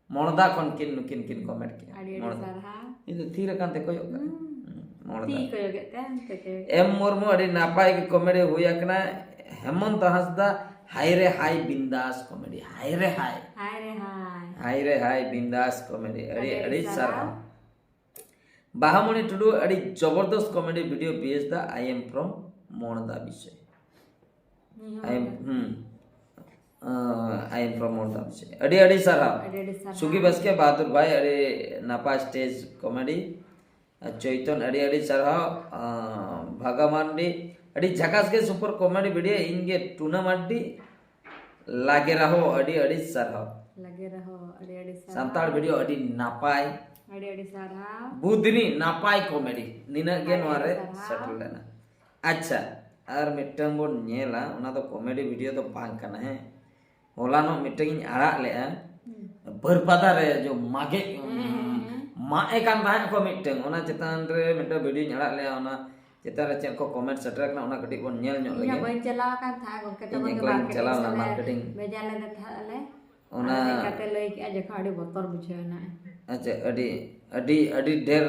ᱢᱚᱲᱫᱟ ᱠᱷᱚᱱ ᱠᱤᱱ, ᱱᱩᱠᱤᱱ ᱠᱤᱱ ᱠᱚᱢᱮᱱᱴ ᱠᱮᱜᱼᱟ᱾ ᱟᱹᱰᱤ ᱟᱹᱰᱤ ᱢᱚᱲᱫᱟ᱾ ᱥᱟᱨᱦᱟᱣ᱾ ᱤᱧ ᱫᱚ ᱛᱷᱤᱨ ᱟᱠᱟᱱ ᱛᱮ ᱠᱚᱭᱚᱜ ᱠᱟᱜ᱾ ᱦᱩᱸ᱾ ᱦᱩᱸ, ᱢᱚᱲᱫᱟ᱾ ᱛᱤ ᱠᱚᱭᱚᱜᱮᱫ ᱛᱮ ᱦᱟᱱᱛᱮ ᱠᱚᱭᱚᱜᱮᱫ᱾ ᱮᱢ ᱢᱩᱨᱢᱩ, ᱟᱹᱰᱤ ᱱᱟᱯᱟᱭ ᱜᱮ ᱠᱚᱢᱮᱰᱤ ᱦᱩᱭ ᱟᱠᱟᱱᱟ᱾ ᱦᱮᱢᱚᱱᱛ ᱦᱟᱸᱥᱫᱟ, ᱦᱟᱭ ᱨᱮ ᱦᱟᱭ ᱵᱤᱱᱫᱟᱥ ᱠᱚᱢᱮᱰᱤ, ᱦᱟᱭ ᱨᱮ ᱦᱟᱭ᱾ ᱦᱟᱭ ᱨᱮ ᱦᱟᱭ᱾ ᱦᱟᱭ ᱨᱮ ᱦᱟᱭ ᱵᱤᱱᱫᱟᱥ ᱠᱚᱢᱮᱰᱤ, ᱟᱹᱰᱤ ᱟᱹᱰᱤ ᱟᱹᱰᱤ ᱥᱟᱨᱦᱟᱣ᱾ ᱥᱟᱨᱦᱟᱣ᱾ ᱵᱟᱦᱟᱢᱚᱬᱤ ᱴᱩᱰᱩ, ᱟᱹᱰᱤ ᱡᱚᱵᱚᱨᱫᱚᱥ ᱠᱚᱢᱮᱰᱤ ᱵᱷᱤᱰᱤᱭᱳ ᱵᱮᱥ ᱫᱟ, I am from ᱢᱚᱲᱫᱟ ᱵᱤᱥᱚᱭ᱾ ᱱᱤᱭᱟᱹ I am, ᱦᱩᱸ᱾ Uh, I am from ᱢᱚᱲᱫᱟ ᱵᱤᱥᱚᱭ᱾ ᱟᱹᱰᱤ ᱟᱹᱰᱤ ᱥᱟᱨᱦᱟᱣ᱾ ᱟᱹᱰᱤ ᱟᱹᱰᱤ ᱥᱟᱨᱦᱟᱣ᱾ ᱥᱩᱜᱤ ᱵᱟᱥᱠᱮ, ᱵᱟᱦᱟᱫᱩᱨ ᱵᱷᱟᱭ, ᱟᱹᱰᱤ ᱱᱟᱯᱟᱭ ᱥᱴᱮᱡᱽ ᱠᱚᱢᱮᱰᱤ᱾ ᱪᱳᱭᱛᱚᱱ, ᱟᱹᱰᱤ ᱟᱹᱰᱤ ᱥᱟᱨᱦᱟᱣ᱾ ᱟᱸ, ᱵᱷᱟᱜᱟ ᱢᱟᱱᱰᱤ, ᱟᱹᱰᱤ ᱡᱷᱟᱠᱟᱥ ᱜᱮ ᱥᱩᱯᱟᱨ ᱠᱚᱢᱮᱰᱤ ᱵᱷᱤᱰᱤᱭᱳ᱾ ᱤᱧ ᱜᱮ ᱴᱩᱱᱟ ᱢᱟᱨᱰᱤ, ᱞᱟᱜᱮ ᱨᱟᱦᱚ, ᱟᱹᱰᱤ ᱟᱹᱰᱤ ᱥᱟᱨᱦᱟᱣ᱾ ᱞᱟᱜᱮ ᱨᱟᱦᱚ, ᱟᱹᱰᱤ ᱟᱹᱰᱤ ᱥᱟᱨᱦᱟᱣ᱾ ᱥᱟᱱᱛᱟᱲ ᱵᱷᱤᱰᱤᱭᱳ ᱟᱹᱰᱤ ᱱᱟᱯᱟᱭ᱾ ᱟᱹᱰᱤ ᱟᱹᱰᱤ ᱥᱟᱨᱦᱟᱣ᱾ ᱵᱩᱫᱽᱱᱤ ᱱᱟᱯᱟᱭ ᱠᱚᱢᱮᱰᱤ, ᱱᱤᱱᱟᱹᱜ ᱜᱮ ᱟᱹᱰᱤ ᱱᱚᱣᱟ ᱨᱮ ᱥᱟᱨᱦᱟᱣ᱾ ᱥᱮᱴᱮᱨ ᱞᱮᱱᱟ᱾ ᱟᱪᱪᱷᱟ, ᱟᱨ ᱢᱤᱫᱴᱟᱝ ᱵᱚᱱ ᱧᱮᱞᱟ, ᱚᱱᱟ ᱫᱚ ᱠᱚᱢᱮᱰᱤ ᱵᱷᱤᱰᱤᱭᱳ ᱫᱚ ᱵᱟᱝ ᱠᱟᱱᱟ, ᱦᱮᱸ᱾ ᱦᱚᱞᱟᱱᱚᱜ ᱢᱤᱫᱴᱟᱝ ᱤᱧ ᱟᱲᱟᱜ ᱞᱮᱜᱼᱟ, ᱦᱩᱸ᱾ ᱵᱟᱹᱨᱯᱟᱫᱟ ᱨᱮ ᱡᱚ ᱢᱟᱜᱮ, ᱦᱮᱸ, ᱦᱮᱸ, ᱦᱮᱸ᱾ ᱢᱟᱜ ᱮ ᱠᱟᱱ ᱛᱟᱦᱮᱸᱫ ᱠᱚ ᱢᱤᱫᱴᱟᱝ, ᱚᱱᱟ ᱪᱮᱛᱟᱱ ᱨᱮ ᱢᱤᱫᱴᱟᱝ ᱵᱷᱤᱰᱤᱭᱳᱧ ᱟᱲᱟᱜ ᱞᱮᱜᱼᱟ, ᱚᱱᱟ ᱪᱮᱛᱟᱱ ᱨᱮ ᱪᱮᱫ ᱠᱚ ᱠᱚᱢᱮᱱᱴ ᱥᱮᱴᱮᱨ ᱠᱟᱱᱟ, ᱚᱱᱟ ᱠᱟᱹᱴᱤᱡ ᱵᱚᱱ ᱧᱮᱞ ᱧᱚᱜ ᱤᱧ ᱦᱚᱸ ᱞᱮᱜᱮ᱾ ᱵᱟᱹᱧ ᱪᱟᱞᱟᱣ ᱟᱠᱟᱱ ᱛᱟᱦᱮᱸᱫ, ᱜᱚᱢᱠᱮ ᱤᱧ ᱛᱟᱵᱚᱱ ᱜᱮ ᱮᱠᱞᱟᱧ ᱢᱟᱨᱠᱮᱴᱤᱝ ᱪᱟᱞᱟᱣ ᱞᱮᱱᱟ, ᱥᱮᱞᱮᱫ ᱢᱟᱨᱠᱮᱴᱤᱝ᱾ ᱵᱷᱮᱡᱟ ᱞᱮᱫᱮ ᱛᱟᱦᱮᱸᱫ ᱞᱮ᱾ ᱚᱱᱟ ᱟᱨ ᱪᱮᱫ ᱠᱟᱛᱮ ᱞᱟᱹᱭ ᱠᱮᱜᱼᱟ, ᱡᱚᱠᱷᱚᱱ ᱟᱹᱰᱤ ᱵᱚᱛᱚᱨ ᱵᱩᱡᱷᱟᱹᱣ ᱮᱱᱟ᱾ ᱟᱪᱪᱷᱟ, ᱟᱹᱰᱤ, ᱟᱹᱰᱤ, ᱟᱹᱰᱤ ᱰᱷᱮᱨ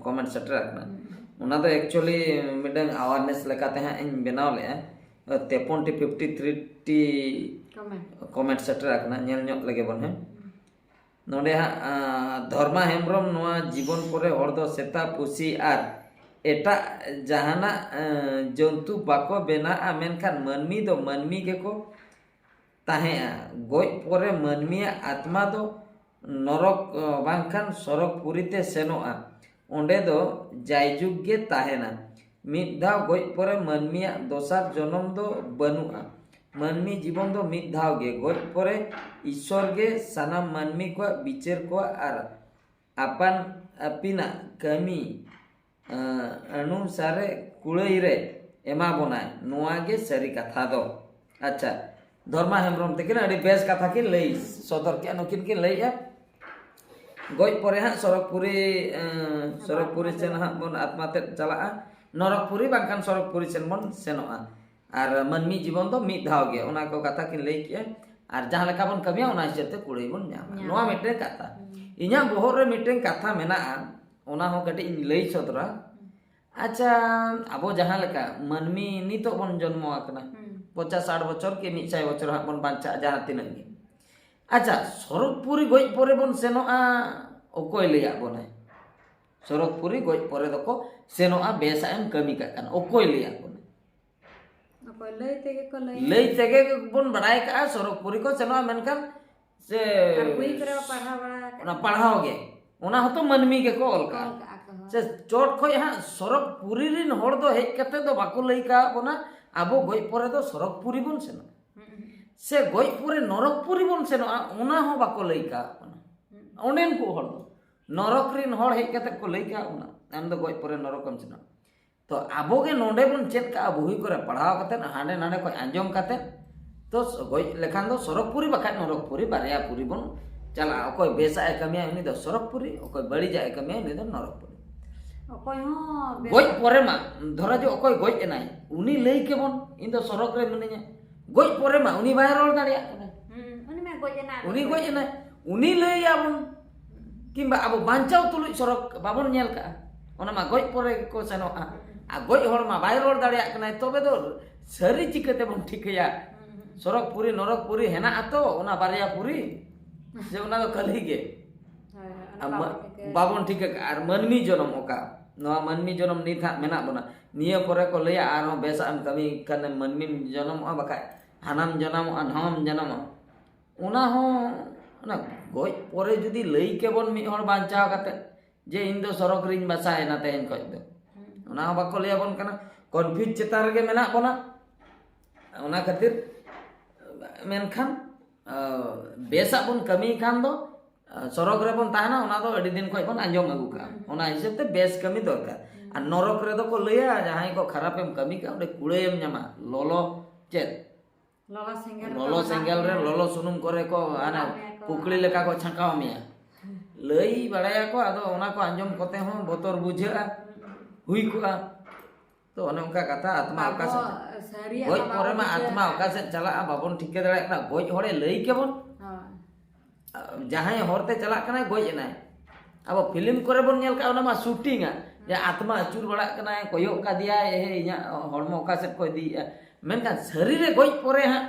ᱠᱚᱢᱮᱱᱴ ᱥᱮᱴᱮᱨ ᱟᱠᱟᱱᱟ᱾ ᱦᱩᱸ᱾ ᱚᱱᱟ ᱫᱚ actually ᱢᱤᱫᱴᱟᱝ awareness ᱞᱮᱠᱟᱛᱮ ᱦᱟᱸᱜ ᱤᱧ ᱵᱮᱱᱟᱣ ᱞᱮᱜᱼᱟ᱾ ᱛᱮᱯᱚᱱ T, fifty three T comment. Comment ᱥᱮᱴᱮᱨ ᱟᱠᱟᱱᱟ, ᱧᱮᱞ ᱧᱚᱜ ᱞᱮᱜᱮ ᱵᱚᱱ, ᱦᱮᱸ᱾ ᱱᱚᱰᱮ ᱦᱟᱸᱜ, ᱟᱸ, ᱫᱷᱚᱨᱢᱟ ᱦᱮᱢᱵᱨᱚᱢ, ᱱᱚᱣᱟ ᱡᱤᱵᱚᱱ ᱯᱚᱨᱮ ᱦᱚᱲ ᱫᱚ ᱥᱮᱛᱟ, ᱯᱩᱥᱤ ᱟᱨ ᱮᱴᱟᱜ ᱡᱟᱦᱟᱱᱟᱜ, ᱟᱸ, ᱡᱚᱱᱛᱩ ᱵᱟᱠᱚ ᱵᱮᱱᱟᱜᱼᱟ, ᱢᱮᱱᱠᱷᱟᱱ ᱢᱟᱹᱱᱢᱤ ᱫᱚ ᱢᱟᱹᱱᱢᱤ ᱜᱮᱠᱚ ᱛᱟᱦᱮᱸᱜᱼᱟ᱾ ᱜᱚᱡ ᱯᱚᱨᱮ ᱢᱟᱹᱱᱢᱤᱭᱟᱜ ᱟᱛᱢᱟ ᱫᱚ ᱱᱚᱨᱚᱠ, ᱟᱸ, ᱵᱟᱝᱠᱷᱟᱱ ᱥᱚᱨᱚᱜᱽ ᱯᱩᱨᱤ ᱛᱮ ᱥᱮᱱᱚᱜᱼᱟ᱾ ᱚᱸᱰᱮ ᱫᱚ ᱡᱟᱭᱡᱩᱜᱽ ᱜᱮ ᱛᱟᱦᱮᱱᱟ᱾ ᱢᱤᱫ ᱫᱷᱟᱣ ᱜᱚᱡ ᱯᱚᱨᱮ ᱢᱟᱹᱱᱢᱤᱭᱟᱜ ᱫᱚᱥᱟᱨ ᱡᱚᱱᱚᱢ ᱫᱚ ᱵᱟᱹᱱᱩᱜᱼᱟ᱾ ᱢᱟᱹᱱᱢᱤ ᱡᱤᱵᱚᱱ ᱫᱚ ᱢᱤᱫ ᱫᱷᱟᱣ ᱜᱮ᱾ ᱜᱚᱡ ᱯᱚᱨᱮ ᱤᱥᱥᱚᱨ ᱜᱮ ᱥᱟᱱᱟᱢ ᱢᱟᱹᱱᱢᱤ ᱠᱚᱣᱟᱜ ᱵᱤᱪᱟᱹᱨ ᱠᱚᱣᱟ ᱟᱨ ᱟᱯᱟᱱ ᱟᱹᱯᱤᱱᱟᱜ ᱠᱟᱹᱢᱤ, ᱟᱸ, ᱚᱱᱩᱥᱟᱨᱮ ᱠᱩᱲᱟᱹᱭ ᱨᱮ ᱮᱢᱟ ᱵᱚᱱᱟᱭ᱾ ᱱᱚᱣᱟ ᱜᱮ ᱥᱟᱹᱨᱤ ᱠᱟᱛᱷᱟ ᱫᱚ᱾ ᱟᱪᱪᱷᱟ, ᱫᱷᱚᱨᱢᱟ ᱦᱮᱢᱵᱨᱚᱢ ᱛᱟᱹᱠᱤᱱ ᱟᱹᱰᱤ ᱵᱮᱥ ᱠᱟᱛᱷᱟ ᱠᱤᱱ ᱞᱟᱹᱭ ᱥᱚᱫᱚᱨ ᱠᱮᱜᱼᱟ᱾ ᱱᱩᱠᱤᱱ ᱠᱤᱱ ᱞᱟᱹᱭᱮᱜᱼᱟ, ᱜᱚᱡ ᱯᱚᱨᱮ ᱦᱟᱸᱜ ᱥᱚᱨᱚᱜᱽᱯᱩᱨᱤ, ᱮᱸ, ᱥᱚᱨᱚᱜᱽᱯᱩᱨᱤ ᱥᱮᱱ ᱦᱟᱸᱜ ᱵᱚᱱ ᱟᱛᱢᱟ ᱛᱮᱫ ᱪᱟᱞᱟᱜᱼᱟ᱾ ᱱᱚᱨᱚᱠᱯᱩᱨᱤ ᱵᱟᱝᱠᱷᱟᱱ ᱥᱚᱨᱚᱜᱽᱯᱩᱨᱤ ᱥᱮᱱ ᱵᱚᱱ ᱥᱮᱱᱚᱜᱼᱟ᱾ ᱟᱨ ᱢᱟᱹᱱᱢᱤ ᱡᱤᱵᱚᱱ ᱫᱚ ᱢᱤᱫ ᱫᱷᱟᱣ ᱜᱮ, ᱚᱱᱟ ᱠᱚ ᱠᱟᱛᱷᱟ ᱠᱤᱱ ᱞᱟᱹᱭ ᱠᱮᱜᱼᱟ᱾ ᱟᱨ ᱡᱟᱦᱟᱸ ᱞᱮᱠᱟ ᱵᱚᱱ ᱠᱟᱹᱢᱤᱭᱟ, ᱚᱱᱟ ᱦᱤᱥᱟᱹᱵ ᱛᱮ ᱠᱩᱲᱟᱹᱭ ᱵᱚᱱ ᱧᱟᱢᱟ᱾ ᱧᱟᱢᱟ᱾ ᱱᱚᱣᱟ ᱢᱤᱫᱴᱮᱱ ᱠᱟᱛᱷᱟ᱾ ᱦᱩᱸ᱾ ᱤᱧᱟᱹᱜ ᱵᱚᱦᱚᱜ ᱨᱮ ᱢᱤᱫᱴᱮᱱ ᱠᱟᱛᱷᱟ ᱢᱮᱱᱟᱜᱼᱟ, ᱚᱱᱟ ᱦᱚᱸ ᱠᱟᱹᱴᱤᱡ ᱤᱧ ᱞᱟᱹᱭ ᱥᱚᱫᱚᱨᱟ᱾ ᱦᱩᱸ᱾ ᱟᱪᱪᱷᱟ, ᱟᱵᱚ ᱡᱟᱦᱟᱸ ᱞᱮᱠᱟ ᱢᱟᱹᱱᱢᱤ ᱱᱤᱛᱚᱜ ᱵᱚᱱ ᱡᱚᱱᱢᱚ ᱟᱠᱟᱱᱟ, ᱦᱩᱸ᱾ ᱯᱚᱪᱟᱥ ᱥᱟᱴ ᱵᱚᱪᱷᱚᱨ ᱠᱤ ᱢᱤᱫ ᱥᱟᱭ ᱵᱚᱪᱷᱚᱨ ᱦᱟᱸᱜ ᱵᱚᱱ ᱵᱟᱧᱪᱟᱜᱼᱟ, ᱡᱟᱦᱟᱸ ᱛᱤᱱᱟᱹᱜ ᱜᱮ᱾ ᱟᱪᱪᱷᱟ, ᱥᱚᱨᱚᱜᱽᱯᱩᱨᱤ ᱜᱚᱡ ᱯᱚᱨᱮ ᱵᱚᱱ ᱥᱮᱱᱚᱜᱼᱟ, ᱚᱠᱚᱭ ᱞᱟᱹᱭᱟᱫ ᱵᱚᱱᱟᱭ? ᱥᱚᱨᱚᱜᱽᱯᱩᱨᱤ ᱜᱚᱡ ᱯᱚᱨᱮ ᱫᱚᱠᱚ ᱥᱮᱱᱚᱜᱼᱟ, ᱵᱮᱥᱟᱜ ᱮᱢ ᱠᱟᱹᱢᱤ ᱠᱟᱜ ᱠᱟᱱᱟ, ᱚᱠᱚᱭ ᱞᱟᱹᱭᱟᱫ ᱵᱚᱱᱟᱭ? ᱚᱠᱚᱭ ᱞᱟᱹᱭ ᱛᱮᱜᱮ ᱠᱚ ᱞᱟᱹᱭᱟ᱾ ᱞᱟᱹᱭ ᱛᱮᱜᱮ ᱵᱚᱱ ᱵᱟᱲᱟᱭ ᱠᱟᱜᱼᱟ, ᱥᱚᱨᱚᱜᱽᱯᱩᱨᱤ ᱠᱚ ᱥᱮᱱᱚᱜᱼᱟ, ᱢᱮᱱᱠᱷᱟᱱ ᱥᱮ ᱟᱨ ᱵᱳᱭ ᱠᱚᱨᱮ ᱯᱟᱲᱦᱟᱣ ᱵᱟᱲᱟ ᱟᱠᱟᱫ᱾ ᱚᱱᱟ ᱯᱟᱲᱦᱟᱣ ᱜᱮ, ᱚᱱᱟ ᱦᱚᱸᱛᱚ ᱢᱟᱹᱱᱢᱤ ᱜᱮᱠᱚ ᱚᱞ ᱠᱟᱜᱼᱟ᱾ ᱚᱞ ᱠᱟᱜᱼᱟ ᱠᱚ, ᱦᱳᱭ᱾ ᱥᱮ ᱪᱚᱴ ᱠᱷᱚᱡ ᱦᱟᱸᱜ ᱥᱚᱨᱚᱜᱽᱯᱩᱨᱤ ᱨᱤᱱ ᱦᱚᱲ ᱫᱚ ᱦᱮᱡ ᱠᱟᱛᱮ ᱫᱚ ᱵᱟᱠᱚ ᱞᱟᱹᱭ ᱠᱟᱜ ᱵᱚᱱᱟ, ᱟᱵᱚ ᱜᱚᱡ ᱯᱚᱨᱮ ᱫᱚ ᱥᱚᱨᱚᱜᱽᱯᱩᱨᱤ ᱵᱚᱱ ᱥᱮᱱᱚᱜᱼᱟ᱾ ᱦᱩᱸ, ᱦᱩᱸ᱾ ᱥᱮ ᱜᱚᱡ ᱯᱚᱨᱮ ᱱᱚᱨᱚᱠᱯᱩᱨᱤ ᱵᱚᱱ ᱥᱮᱱᱚᱜᱼᱟ, ᱚᱱᱟ ᱦᱚᱸ ᱵᱟᱠᱚ ᱞᱟᱹᱭ ᱠᱟᱜ ᱵᱚᱱᱟ᱾ ᱦᱩᱸ᱾ ᱚᱸᱰᱮᱱ ᱠᱚ ᱦᱚᱲ ᱫᱚ, ᱱᱚᱨᱚᱠ ᱨᱤᱱ ᱦᱚᱲ ᱦᱮᱡ ᱠᱟᱛᱮ ᱠᱚ ᱞᱟᱹᱭ ᱠᱟᱜ ᱵᱚᱱᱟ, ᱟᱢ ᱫᱚ ᱜᱚᱡ ᱯᱚᱨᱮ ᱱᱚᱨᱚᱠ ᱮᱢ ᱥᱮᱱᱚᱜᱼᱟ᱾ ᱛᱚ ᱟᱵᱚ ᱜᱮ ᱱᱚᱰᱮ ᱵᱚᱱ ᱪᱮᱫ ᱠᱟᱜᱼᱟ, ᱵᱩᱦᱤ ᱠᱚᱨᱮ ᱯᱟᱲᱦᱟᱣ ᱠᱟᱛᱮ, ᱦᱟᱸᱰᱮ ᱱᱟᱰᱮ ᱠᱷᱚᱡ ᱟᱸᱡᱚᱢ ᱠᱟᱛᱮ, ᱛᱚ ᱜᱚᱡ ᱞᱮᱠᱷᱟᱱ ᱫᱚ ᱥᱚᱨᱚᱜᱽᱯᱩᱨᱤ ᱵᱟᱠᱷᱟᱡ ᱱᱚᱨᱚᱠᱯᱩᱨᱤ, ᱵᱟᱨᱭᱟ ᱯᱩᱨᱤ ᱵᱚᱱ ᱪᱟᱞᱟᱜᱼᱟ᱾ ᱚᱠᱚᱭ ᱵᱮᱥᱟᱜ ᱮ ᱠᱟᱹᱢᱤᱭᱟ, ᱩᱱᱤ ᱫᱚ ᱥᱚᱨᱚᱜᱽᱯᱩᱨᱤ, ᱚᱠᱚᱭ ᱵᱟᱹᱲᱤᱡᱟᱜ ᱮ ᱠᱟᱹᱢᱤᱭᱟ, ᱩᱱᱤ ᱫᱚ ᱱᱚᱨᱚᱠᱯᱩᱨᱤ᱾ ᱚᱠᱚᱭ ᱦᱚᱸ ᱵᱮᱥ ᱜᱚᱡ ᱯᱚᱨᱮ ᱢᱟ, ᱫᱷᱚᱨᱟ ᱡᱚ ᱚᱠᱚᱭ ᱜᱚᱡ ᱮᱱᱟᱭ, ᱩᱱᱤ ᱞᱟᱹᱭ ᱠᱮᱵᱚᱱ, "ᱤᱧ ᱫᱚ ᱥᱚᱨᱚᱜᱽ ᱨᱮ ᱢᱤᱱᱟᱹᱧᱟ᱾" ᱜᱚᱡ ᱯᱚᱨᱮ ᱢᱟ ᱩᱱᱤ ᱵᱟᱭ ᱨᱚᱲ ᱫᱟᱲᱮᱭᱟᱜ ᱠᱟᱱᱟ᱾ ᱦᱩᱸ, ᱩᱱᱤ ᱢᱟ ᱜᱚᱡ ᱮᱱᱟ᱾ ᱩᱱᱤ ᱜᱚᱡ ᱮᱱᱟᱭ, ᱩᱱᱤ ᱞᱟᱹᱭ ᱟᱵᱚᱱ᱾ ᱠᱤᱝᱵᱟ ᱟᱵᱚ ᱵᱟᱧᱪᱟᱣ ᱛᱩᱞᱩᱡ ᱥᱚᱨᱚᱜᱽ ᱵᱟᱵᱚᱱ ᱧᱮᱞ ᱠᱟᱜᱼᱟ, ᱚᱱᱟ ᱢᱟ ᱜᱚᱡ ᱯᱚᱨᱮ ᱜᱮᱠᱚ ᱥᱮᱱᱚᱜᱼᱟ᱾ ᱟᱨ ᱜᱚᱡ ᱦᱚᱲ ᱢᱟ ᱵᱟᱭ ᱨᱚᱲ ᱫᱟᱲᱮᱭᱟᱜ ᱠᱟᱱᱟᱭ, ᱛᱚᱵᱮ ᱫᱚ ᱥᱟᱹᱨᱤ ᱪᱤᱠᱟᱹ ᱛᱮᱵᱚᱱ ᱴᱷᱤᱠᱟᱹᱭᱟ? ᱥᱚᱨᱚᱜᱽᱯᱩᱨᱤ, ᱱᱚᱨᱚᱠᱯᱩᱨᱤ ᱦᱮᱱᱟᱜᱼᱟ ᱛᱚ, ᱚᱱᱟ ᱵᱟᱨᱭᱟ ᱯᱩᱨᱤ, ᱥᱮ ᱚᱱᱟ ᱫᱚ ᱠᱷᱟᱹᱞᱤ ᱜᱮ? ᱦᱳᱭ, ᱦᱳᱭ, ᱚᱱᱟ ᱟᱨ ᱵᱟᱵᱚᱱ ᱢᱟ-, ᱴᱷᱤᱠᱟᱹ ᱠᱟᱜᱼᱟ᱾ ᱵᱟᱵᱚᱱ ᱴᱷᱤᱠᱟᱹ ᱠᱟᱜᱼᱟ᱾ ᱟᱨ ᱢᱟᱹᱱᱢᱤ ᱡᱚᱱᱚᱢ ᱚᱠᱟ, ᱱᱚᱣᱟ ᱢᱟᱹᱱᱢᱤ ᱡᱚᱱᱚᱢ ᱱᱤᱛ ᱦᱟᱸᱜ ᱢᱮᱱᱟᱜ ᱵᱚᱱᱟ, ᱱᱤᱭᱟᱹ ᱯᱚᱨᱮ ᱠᱚ ᱞᱟᱹᱭᱟ ᱟᱨᱦᱚᱸ ᱵᱮᱥᱟᱜ ᱮᱢ ᱠᱟᱹᱢᱤ ᱠᱷᱟᱱᱮᱢ ᱢᱟᱹᱱᱢᱤᱢ ᱡᱚᱱᱚᱢᱚᱜᱼᱟ, ᱵᱟᱠᱷᱟᱡ ᱦᱟᱱᱟᱢ ᱡᱚᱱᱚᱢᱚᱜᱼᱟ, ᱱᱟᱣᱟᱢ ᱡᱚᱱᱚᱢᱚᱜᱼᱟ᱾ ᱚᱱᱟ ᱦᱚᱸ, ᱚᱱᱟ ᱜᱚᱡ ᱯᱚᱨᱮ ᱡᱩᱫᱤ ᱞᱟᱹᱭ ᱠᱮᱵᱚᱱ ᱢᱤᱫ ᱦᱚᱲ ᱵᱟᱧᱪᱟᱣ ᱠᱟᱛᱮ, ᱡᱮ ᱤᱧ ᱫᱚ ᱥᱚᱨᱚᱜᱽ ᱨᱤᱧ ᱵᱟᱥᱟᱭᱮᱱᱟ ᱛᱮᱦᱮᱧ ᱠᱷᱚᱡ ᱫᱚ, ᱦᱩᱸ᱾ ᱚᱱᱟ ᱦᱚᱸ ᱵᱟᱠᱚ ᱞᱟᱹᱭ ᱟᱵᱚᱱ ᱠᱟᱱᱟ᱾ confuse ᱪᱮᱛᱟᱱ ᱨᱮᱜᱮ ᱢᱮᱱᱟᱜ ᱵᱚᱱᱟ᱾ ᱚᱱᱟ ᱠᱷᱟᱹᱛᱤᱨ ᱢᱮᱱᱠᱷᱟᱱ, ᱟ, ᱵᱮᱥᱟᱜ ᱵᱚᱱ ᱠᱟᱹᱢᱤ ᱠᱷᱟᱱ ᱫᱚ, ᱟ, ᱥᱚᱨᱚᱜᱽ ᱨᱮᱵᱚᱱ ᱛᱟᱦᱮᱱᱟ, ᱚᱱᱟ ᱫᱚ ᱟᱹᱰᱤ ᱫᱤᱱ ᱠᱷᱚᱡ ᱵᱚᱱ ᱟᱸᱡᱚᱢ ᱟᱹᱜᱩ ᱠᱟᱜᱼᱟ᱾ ᱦᱩᱸ᱾ ᱚᱱᱟ ᱦᱤᱥᱟᱹᱵ ᱛᱮ ᱵᱮᱥ ᱠᱟᱹᱢᱤ ᱫᱚᱨᱠᱟᱨ᱾ ᱦᱩᱸ᱾ ᱟᱨ ᱱᱚᱨᱚᱠ ᱨᱮᱫᱚ ᱠᱚ ᱞᱟᱹᱭᱟ, ᱡᱟᱦᱟᱸᱭ ᱠᱚ ᱠᱷᱟᱨᱟᱯᱮᱢ ᱠᱟᱹᱢᱤ ᱠᱟᱜᱼᱟ, ᱚᱸᱰᱮ ᱠᱩᱲᱟᱹᱭᱮᱢ ᱧᱟᱢᱟ, ᱞᱚᱞᱚ ᱪᱮᱫ? ᱞᱚᱞᱚ ᱥᱮᱸᱜᱮᱞ ᱨᱮ ᱞᱚᱞᱚ ᱞᱚᱞᱚ ᱥᱮᱸᱜᱮᱞ ᱨᱮ, ᱢᱮᱭᱟ᱾ ᱞᱚᱞᱚ ᱥᱩᱱᱩᱢ ᱠᱚᱨᱮ ᱠᱚ, ᱦᱟᱱᱟ ᱪᱷᱟᱸᱠᱟᱣ ᱢᱮᱭᱟ ᱠᱚ᱾ ᱯᱩᱠᱲᱤ ᱞᱮᱠᱟ ᱠᱚ ᱪᱷᱟᱸᱠᱟᱣ ᱢᱮᱭᱟ᱾ ᱞᱟᱹᱭ ᱵᱟᱲᱟᱭᱟᱠᱚ, ᱟᱫᱚ ᱚᱱᱟ ᱠᱚ ᱟᱸᱡᱚᱢ ᱠᱚᱛᱮ ᱦᱚᱸ ᱵᱚᱛᱚᱨ ᱵᱩᱡᱷᱟᱹᱜᱼᱟ, ᱦᱩᱭ ᱠᱚᱜᱼᱟ᱾ ᱛᱚ ᱚᱱᱮ ᱚᱱᱠᱟ ᱠᱟᱛᱷᱟ, ᱟᱛᱢᱟ ᱚᱠᱟ ᱥᱮᱫ, ᱜᱚᱡ ᱯᱚᱨᱮ ᱢᱟ ᱟᱛᱢᱟ ᱚᱠᱟ ᱥᱮᱫ ᱪᱟᱞᱟᱜᱼᱟ ᱵᱟᱵᱚᱱ ᱴᱷᱤᱠᱟᱹ ᱫᱟᱲᱮᱭᱟᱜ ᱠᱟᱱᱟ᱾ ᱜᱚᱡ ᱦᱚᱲᱮ ᱞᱟᱹᱭ ᱠᱮᱵᱚᱱ, ᱡᱟᱦᱟᱸᱭ ᱦᱚᱨᱛᱮ ᱪᱟᱞᱟᱜ ᱠᱟᱱᱟᱭ ᱜᱚᱡ ᱮᱱᱟᱭ᱾ ᱟᱵᱚ ᱯᱷᱤᱞᱢ ᱠᱚᱨᱮ ᱵᱚᱱ ᱧᱮᱞ ᱠᱟᱜᱼᱟ, ᱚᱱᱟ ᱢᱟ ᱥᱩᱴᱤᱝᱟ, ᱡᱮ ᱟᱛᱢᱟ ᱟᱹᱪᱩᱨ ᱵᱟᱲᱟᱜ ᱠᱟᱱᱟᱭ, ᱠᱚᱭᱚᱜ ᱠᱟᱫᱮᱭᱟᱭ, "ᱮ, ᱤᱧᱟᱹᱜ ᱦᱚᱲᱢᱚ ᱚᱠᱟ ᱥᱮᱫ ᱠᱚ ᱤᱫᱤᱭᱮᱫᱼᱟ?" ᱢᱮᱱᱠᱷᱟᱱ ᱥᱟᱹᱨᱤ ᱨᱮ ᱜᱚᱡ ᱯᱚᱨᱮ ᱦᱟᱸᱜ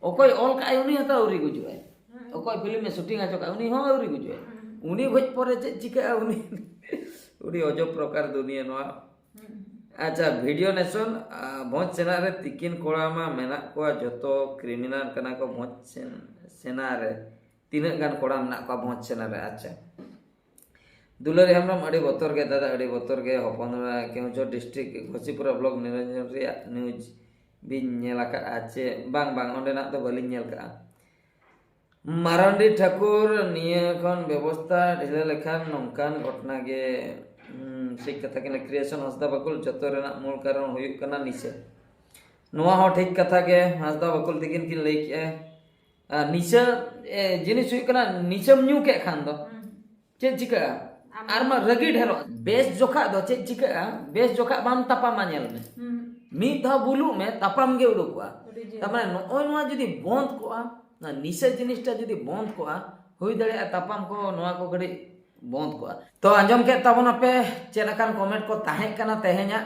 ᱚᱠᱚᱭ ᱚᱞ ᱠᱟᱜᱼᱟᱭ ᱩᱱᱤ ᱦᱚᱸᱛᱚ ᱟᱹᱣᱨᱤ ᱜᱩᱡᱩᱜᱼᱟᱭ, ᱚᱠᱚᱭ ᱯᱷᱤᱞᱢ ᱮ ᱥᱩᱴᱤᱝ ᱦᱚᱪᱚ ᱠᱟᱜᱼᱟ ᱩᱱᱤ ᱦᱚᱸ ᱟᱹᱣᱨᱤ ᱜᱩᱡᱩᱜᱼᱟᱭ᱾ ᱩᱱᱤ ᱜᱚᱡ ᱯᱚᱨᱮ ᱪᱮᱫ ᱪᱤᱠᱟᱹᱜᱼᱟ? ᱩᱱᱤ ᱩᱱᱤ ᱚᱡᱚᱵ ᱯᱨᱚᱠᱟᱨ ᱫᱩᱱᱤᱭᱟᱹ ᱱᱚᱣᱟ᱾ ᱟᱪᱪᱷᱟ, ᱵᱷᱤᱰᱤᱭᱳ ᱱᱮᱥᱚᱱ, ᱟ, ᱵᱷᱚᱸᱡᱽ ᱥᱮᱱᱟ ᱨᱮ ᱛᱤᱠᱤᱱ ᱠᱚᱲᱟ ᱢᱟ ᱢᱮᱱᱟᱜ ᱠᱚᱣᱟ ᱡᱚᱛᱚ ᱠᱨᱤᱢᱤᱱᱟᱞ ᱠᱟᱱᱟ ᱠᱚ ᱵᱷᱚᱸᱡᱽ ᱥᱮᱱ-, ᱥᱮᱱᱟ ᱨᱮ᱾ ᱛᱤᱱᱟᱹᱜ ᱜᱟᱱ ᱠᱚᱲᱟ ᱢᱮᱱᱟᱜ ᱠᱚᱣᱟ ᱵᱷᱚᱸᱡᱽ ᱥᱮᱱᱟ ᱨᱮ? ᱟᱪᱪᱷᱟ, ᱫᱩᱞᱟᱹᱲᱤ ᱦᱮᱢᱵᱨᱚᱢ, ᱟᱹᱰᱤ ᱵᱚᱛᱚᱨ ᱜᱮ ᱫᱟᱫᱟ, ᱟᱹᱰᱤ ᱵᱚᱛᱚᱨ ᱜᱮ᱾ ᱦᱚᱯᱚᱱ ᱮᱨᱟ ᱠᱮᱣᱡᱷᱚᱨ ᱰᱤᱥᱴᱨᱤᱠᱴ ᱜᱷᱚᱥᱤᱯᱩᱨᱟ ᱵᱞᱚᱠ ᱱᱤᱨᱚᱧᱡᱚᱱ ᱨᱮᱭᱟᱜ ᱱᱤᱭᱩᱡᱽ ᱵᱤᱱ ᱧᱮᱞ ᱟᱠᱟᱫᱼᱟ ᱪᱮ ᱵᱟᱝ? ᱵᱟᱝ, ᱚᱸᱰᱮᱱᱟᱜ ᱫᱚ ᱵᱟᱹᱞᱤᱧ ᱧᱮᱞ ᱠᱟᱜᱼᱟ᱾ ᱢᱟᱨᱟᱱᱰᱤ ᱴᱷᱟᱹᱠᱩᱨ, ᱱᱤᱭᱟᱹ ᱠᱷᱚᱱ ᱵᱮᱵᱚᱥᱛᱟ ᱰᱷᱤᱞᱟᱹ ᱞᱮᱠᱷᱟᱱ ᱱᱚᱝᱠᱟᱱ ᱜᱷᱚᱴᱚᱱᱟ ᱜᱮ, ᱦᱩᱸ, ᱴᱷᱤᱠ ᱠᱟᱛᱷᱟ ᱠᱟᱱᱟ᱾ ᱠᱨᱤᱭᱮᱥᱚᱱ ᱦᱟᱸᱥᱫᱟ ᱵᱟᱠᱩᱞ, ᱡᱚᱛᱚ ᱨᱮᱱᱟᱜ ᱢᱩᱞ ᱠᱟᱨᱚᱱ ᱦᱩᱭᱩᱜ ᱠᱟᱱᱟ ᱱᱤᱥᱟᱹ᱾ ᱱᱚᱣᱟ ᱦᱚᱸ ᱴᱷᱤᱠ ᱠᱟᱛᱷᱟ ᱜᱮ, ᱦᱟᱸᱥᱫᱟ ᱵᱟᱠᱩᱞ ᱛᱤᱠᱤᱱ ᱠᱤᱱ ᱞᱟᱹᱭ ᱠᱮᱜᱼᱟ᱾ ᱟᱨ ᱱᱤᱥᱟᱹ, ᱮ, ᱡᱤᱱᱤᱥ ᱦᱩᱭᱩᱜ ᱠᱟᱱᱟ, ᱱᱤᱥᱟᱹᱢ ᱧᱩ ᱠᱮᱫ ᱠᱷᱟᱱ ᱫᱚ ᱪᱮᱫ ᱪᱤᱠᱟᱹᱜᱼᱟ? ᱟᱢ ᱟᱨ ᱢᱟ ᱨᱟᱹᱜᱤ ᱰᱷᱮᱨᱚᱜ᱾ ᱵᱮᱥ ᱡᱚᱠᱷᱟᱜ ᱫᱚ ᱪᱮᱫ ᱪᱤᱠᱟᱹᱜᱼᱟ? ᱵᱮᱥ ᱡᱚᱠᱷᱟᱜ ᱵᱟᱢ ᱛᱟᱯᱟᱢᱟ, ᱧᱮᱞ ᱢᱮ᱾ ᱦᱩᱸ᱾ ᱢᱤᱫ ᱫᱷᱟᱣ ᱵᱩᱞᱩᱜ ᱢᱮ, ᱛᱟᱯᱟᱢ ᱜᱮ ᱩᱰᱩᱠᱚᱜᱼᱟ᱾ ᱟᱹᱰᱤ ᱡᱳᱨ᱾ ᱛᱟᱨ ᱢᱟᱱᱮ ᱱᱚᱜᱼᱚᱭ ᱱᱚᱣᱟ ᱡᱩᱫᱤ ᱵᱚᱱᱫ ᱠᱚᱜᱼᱟ, ᱚᱱᱟ ᱱᱤᱥᱟᱹ ᱡᱤᱱᱤᱥᱴᱟ ᱡᱩᱫᱤ ᱵᱚᱱᱫ ᱠᱚᱜᱼᱟ, ᱦᱩᱭ ᱫᱟᱲᱮᱭᱟᱜᱼᱟ ᱛᱟᱯᱟᱢ ᱠᱚ, ᱱᱚᱣᱟ ᱠᱚ ᱠᱟᱹᱴᱤᱡ ᱵᱚᱱᱫ ᱠᱚᱜᱼᱟ᱾ ᱛᱚ ᱟᱸᱡᱚᱢ ᱠᱮᱫ ᱛᱟᱵᱚᱱᱟᱯᱮ ᱪᱮᱫ ᱞᱮᱠᱟᱱ ᱠᱚᱢᱮᱱᱴ ᱠᱚ ᱛᱟᱦᱮᱸ ᱠᱟᱱᱟ ᱛᱮᱦᱮᱧᱟᱜ,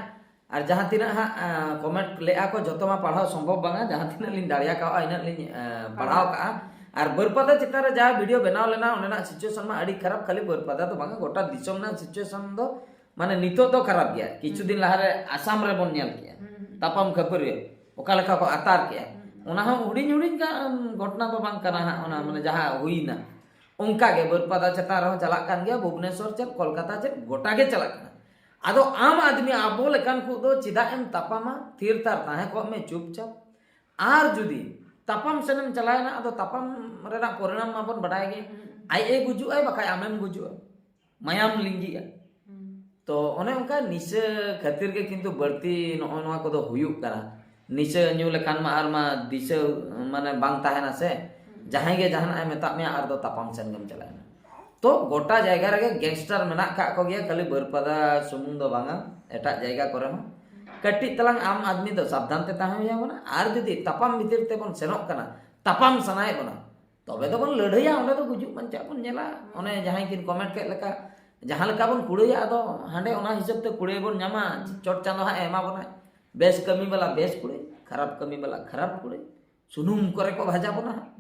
ᱟᱨ ᱡᱟᱦᱟᱸ ᱛᱤᱱᱟᱹᱜ ᱦᱟᱸᱜ, ᱟ, ᱠᱚᱢᱮᱱᱴ ᱞᱮᱜᱼᱟ ᱠᱚ ᱡᱚᱛᱚ ᱢᱟ ᱯᱟᱲᱦᱟᱣ ᱥᱚᱢᱵᱷᱚᱵ ᱵᱟᱝᱟ, ᱡᱟᱦᱟᱸ ᱛᱤᱱᱟᱹᱜ ᱞᱤᱧ ᱫᱟᱲᱮ ᱟᱠᱟᱫᱼᱟ ᱤᱱᱟᱹᱜ ᱞᱤᱧ, ᱟ, ᱯᱟᱲᱦᱟᱣ ᱠᱟᱜᱼᱟ᱾ ᱟᱨ ᱵᱟᱹᱨᱯᱟᱫᱟ ᱪᱮᱛᱟᱱ ᱨᱮ ᱡᱟᱦᱟᱸ ᱵᱷᱤᱰᱤᱭᱳ ᱵᱮᱱᱟᱣ ᱞᱮᱱᱟ ᱚᱸᱰᱮᱱᱟᱜ ᱥᱤᱪᱩᱭᱮᱥᱚᱱ ᱢᱟ ᱟᱹᱰᱤ ᱠᱷᱟᱨᱟᱯ, ᱠᱷᱟᱹᱞᱤ ᱵᱟᱹᱨᱯᱟᱫᱟ ᱫᱚ ᱵᱟᱝᱟ, ᱜᱚᱴᱟ ᱫᱤᱥᱚᱢ ᱨᱮᱱᱟᱜ ᱥᱤᱪᱩᱭᱮᱥᱚᱱ ᱫᱚ ᱢᱟᱱᱮ ᱱᱤᱛᱚᱜ ᱫᱚ ᱠᱷᱟᱨᱟᱯ ᱜᱮᱭᱟ᱾ ᱠᱤᱪᱷᱩ ᱫᱤᱱ ᱞᱟᱦᱟᱨᱮ ᱟᱥᱟᱢ ᱨᱮᱵᱚᱱ ᱧᱮᱞ ᱠᱮᱜᱼᱟ, ᱦᱩᱸ᱾ ᱛᱟᱯᱟᱢ ᱠᱷᱟᱹᱯᱟᱹᱨᱤ ᱚᱠᱟ ᱞᱮᱠᱟ ᱠᱚ ᱟᱛᱟᱨ ᱠᱮᱜᱼᱟ, ᱦᱩᱸ᱾ ᱚᱱᱟ ᱦᱚᱸ ᱦᱩᱰᱤᱧ ᱦᱩᱰᱤᱧ ᱜᱟᱱ ᱜᱷᱚᱴᱚᱱᱟ ᱫᱚ ᱵᱟᱝ ᱠᱟᱱᱟ ᱦᱟᱸᱜ, ᱚᱱᱟ ᱢᱟᱱᱮ ᱡᱟᱦᱟᱸ ᱦᱩᱭᱱᱟ ᱚᱱᱠᱟ ᱜᱮ ᱵᱟᱹᱨᱯᱟᱫᱟ ᱪᱮᱛᱟᱱ ᱨᱮᱦᱚᱸ ᱪᱟᱞᱟᱜ ᱠᱟᱱ ᱜᱮᱭᱟ, ᱵᱷᱩᱵᱽᱱᱮᱥᱚᱨ ᱪᱮᱫ ᱠᱳᱞᱠᱟᱛᱟ ᱪᱮᱫ ᱜᱚᱴᱟ ᱜᱮ ᱪᱟᱞᱟᱜ ᱠᱟᱱᱟ᱾ ᱟᱫᱚ ᱟᱢ ᱟᱫᱢᱤ ᱟᱵᱚ ᱞᱮᱠᱟᱱ ᱠᱚ ᱫᱚ ᱪᱮᱫᱟᱜ ᱮᱢ ᱛᱟᱯᱟᱢᱟ? ᱛᱷᱤᱨ ᱛᱷᱟᱨ ᱛᱟᱦᱮᱸ ᱠᱚᱜ ᱢᱮ ᱪᱩᱯᱪᱟᱯ᱾ ᱟᱨ ᱡᱩᱫᱤ ᱛᱟᱯᱟᱢ ᱥᱮᱱᱮᱢ ᱪᱟᱞᱟᱣᱮᱱᱟ, ᱟᱫᱚ ᱛᱟᱯᱟᱢ ᱨᱮᱱᱟᱜ ᱯᱚᱨᱤᱱᱟᱢ ᱢᱟᱵᱚᱱ ᱵᱟᱰᱟᱭ ᱜᱮ, ᱦᱩᱸ᱾ ᱟᱡ ᱮ ᱜᱩᱡᱩᱜᱼᱟᱭ ᱵᱟᱠᱷᱟᱡ ᱟᱢᱮᱢ ᱜᱩᱡᱩᱜᱼᱟ, ᱢᱟᱭᱟᱢ ᱞᱤᱸᱜᱤᱜᱼᱟ᱾ ᱦᱩᱸ᱾ ᱛᱚ ᱚᱱᱮ ᱚᱱᱠᱟ ᱱᱤᱥᱟᱹ ᱠᱷᱟᱹᱛᱤᱨ ᱜᱮ ᱠᱤᱱᱛᱩ ᱵᱟᱹᱲᱛᱤ ᱱᱚᱜᱼᱚ ᱱᱚᱣᱟ ᱠᱚᱫᱚ ᱦᱩᱭᱩᱜ ᱠᱟᱱᱟ᱾ ᱱᱤᱥᱟᱹ ᱧᱩ ᱞᱮᱠᱷᱟᱱ ᱢᱟ ᱟᱨ ᱢᱟ ᱫᱤᱥᱟᱹ ᱢᱟᱱᱮ ᱵᱟᱝ ᱛᱟᱦᱮᱱᱟ ᱥᱮ, ᱦᱩᱸ᱾ ᱡᱟᱦᱟᱸᱭ ᱜᱮ ᱡᱟᱦᱟᱱᱟᱜ ᱮ ᱢᱮᱛᱟᱜ ᱢᱮᱭᱟ ᱟᱨ ᱫᱚ ᱛᱟᱯᱟᱢ ᱥᱮᱱ ᱜᱮᱢ ᱪᱟᱞᱟᱣᱮᱱᱟ᱾ ᱛᱚ ᱜᱚᱴᱟ ᱡᱟᱭᱜᱟ ᱨᱮᱜᱮ ᱜᱮᱝᱥᱴᱟᱨ ᱢᱮᱱᱟᱜ ᱠᱟᱜ ᱠᱚᱜᱮᱭᱟ, ᱠᱷᱟᱹᱞᱤ ᱵᱟᱹᱨᱯᱟᱫᱟ ᱥᱩᱢᱩᱝ ᱫᱚ ᱵᱟᱝᱟ, ᱮᱴᱟᱜ ᱡᱟᱭᱜᱟ ᱠᱚᱨᱮ ᱦᱚᱸ᱾ ᱠᱟᱹᱴᱤᱡ ᱛᱟᱞᱟᱝ ᱟᱢ ᱟᱫᱢᱤ ᱫᱚ ᱥᱟᱵᱫᱷᱟᱱ ᱛᱮ ᱛᱟᱦᱮᱸ ᱦᱩᱭ ᱟᱵᱚᱱᱟ᱾ ᱟᱨ ᱡᱩᱫᱤ ᱛᱟᱯᱟᱢ ᱵᱷᱤᱛᱤᱨ ᱛᱮᱵᱚᱱ ᱥᱮᱱᱚᱜ ᱠᱟᱱᱟ, ᱛᱟᱯᱟᱢ ᱥᱟᱱᱟᱭᱮᱫ ᱵᱚᱱᱟ, ᱛᱚᱵᱮ ᱫᱚᱵᱚᱱ ᱞᱟᱹᱲᱦᱟᱹᱭᱟ, ᱚᱸᱰᱮ ᱫᱚ ᱜᱩᱡᱩᱜ ᱵᱟᱧᱪᱟᱜ ᱵᱚᱱ ᱧᱮᱞᱟ᱾ ᱚᱱᱮ ᱡᱟᱦᱟᱸᱭ ᱠᱤᱱ ᱠᱚᱢᱮᱱᱴ ᱠᱮᱫ ᱞᱮᱠᱟ, ᱡᱟᱦᱟᱸ ᱞᱮᱠᱟ ᱵᱚᱱ ᱠᱩᱲᱟᱹᱭᱟ, ᱟᱫᱚ ᱦᱟᱸᱰᱮ ᱚᱱᱟ ᱦᱤᱥᱟᱹᱵ ᱛᱮ ᱠᱩᱲᱟᱹᱭ ᱵᱚᱱ ᱧᱟᱢᱟ᱾ ᱪᱚᱴ ᱪᱟᱸᱫᱚ ᱦᱟᱸᱜ ᱮ ᱮᱢᱟ ᱵᱚᱱᱟ᱾ ᱵᱮᱥ ᱠᱟᱹᱢᱤ ᱵᱟᱞᱟ ᱵᱮᱥ ᱠᱩᱲᱟᱹᱭ, ᱠᱷᱟᱨᱟᱯ ᱠᱟᱹᱢᱤ ᱵᱟᱞᱟ ᱠᱷᱟᱨᱟᱯ ᱠᱩᱲᱟᱹᱭ᱾ ᱥᱩᱱᱩᱢ ᱠᱚᱨᱮ ᱠᱚ ᱵᱷᱟᱡᱟ ᱵᱚᱱᱟ ᱦᱟᱸᱜ᱾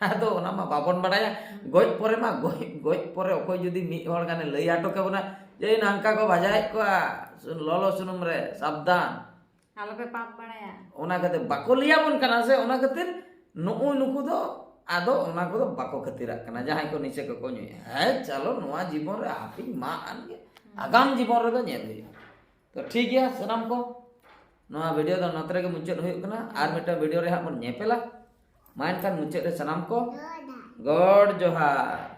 ᱟᱫᱚ ᱚᱱᱟ ᱢᱟ ᱵᱟᱵᱚᱱ ᱵᱟᱲᱟᱭᱟ᱾ ᱜᱚᱡ ᱯᱚᱨᱮ ᱢᱟ, ᱜᱚᱡ, ᱜᱚᱡ ᱯᱚᱨᱮ ᱚᱠᱚᱭ ᱡᱩᱫᱤ ᱢᱤᱫ ᱦᱚᱲ ᱜᱟᱱᱮ ᱞᱟᱹᱭ ᱦᱚᱴᱚ ᱠᱟᱵᱚᱱᱟ ᱡᱮ ᱱᱚᱝᱠᱟ ᱠᱚ ᱵᱷᱟᱡᱟᱭᱮᱫ ᱠᱚᱣᱟ ᱥᱩᱱ-, ᱞᱚᱞᱚ ᱥᱩᱱᱩᱢ ᱨᱮ, ᱥᱟᱵᱫᱷᱟᱱ᱾ ᱟᱞᱚᱯᱮ ᱯᱟᱯ ᱵᱟᱲᱟᱭᱟ᱾ ᱚᱱᱟ ᱠᱷᱟᱹᱛᱤᱨ ᱵᱟᱠᱚ ᱞᱟᱹᱭᱟᱵᱚᱱ ᱠᱟᱱᱟ ᱥᱮ, ᱚᱱᱟ ᱠᱷᱟᱹᱛᱤᱨ ᱱᱩᱜᱼᱩ ᱱᱩᱠᱩ ᱫᱚ ᱟᱫᱚ ᱚᱱᱟ ᱠᱚᱫᱚ ᱵᱟᱠᱚ ᱠᱷᱟᱹᱛᱤᱨᱟᱜ ᱠᱟᱱᱟ᱾ ᱡᱟᱦᱟᱸᱭ ᱠᱚ ᱱᱤᱥᱟᱹ ᱠᱚᱠᱚ ᱧᱩᱭᱟ, ᱦᱮᱸ ᱪᱚᱞᱚ, ᱱᱚᱣᱟ ᱡᱤᱵᱚᱱ ᱨᱮ ᱦᱟᱹᱯᱤᱧ ᱢᱟ ᱟᱱ ᱜᱮ, ᱟᱜᱟᱢ ᱡᱤᱵᱚᱱ ᱨᱮᱫᱚ ᱧᱮᱞ ᱦᱩᱭᱩᱜᱼᱟ᱾ ᱛᱚ ᱴᱷᱤᱠ ᱜᱮᱭᱟ ᱥᱟᱱᱟᱢ ᱠᱚ, ᱱᱚᱣᱟ ᱵᱷᱤᱰᱤᱭᱳ ᱫᱚ ᱱᱚᱛᱮ ᱨᱮᱜᱮ ᱢᱩᱪᱟᱹᱫ ᱦᱩᱭᱩᱜ ᱠᱟᱱᱟ᱾ ᱟᱨ ᱢᱤᱫᱴᱟᱝ ᱵᱷᱤᱰᱤᱭᱳ ᱨᱮ ᱦᱟᱸᱜ ᱵᱚᱱ ᱧᱮᱯᱮᱞᱟ᱾ ᱢᱟ ᱮᱱᱠᱷᱟᱱ ᱢᱩᱪᱟᱹᱫ ᱨᱮ ᱥᱟᱱᱟᱢ ᱠᱚ ᱜᱚᱰ ᱡᱚᱦᱟᱨ᱾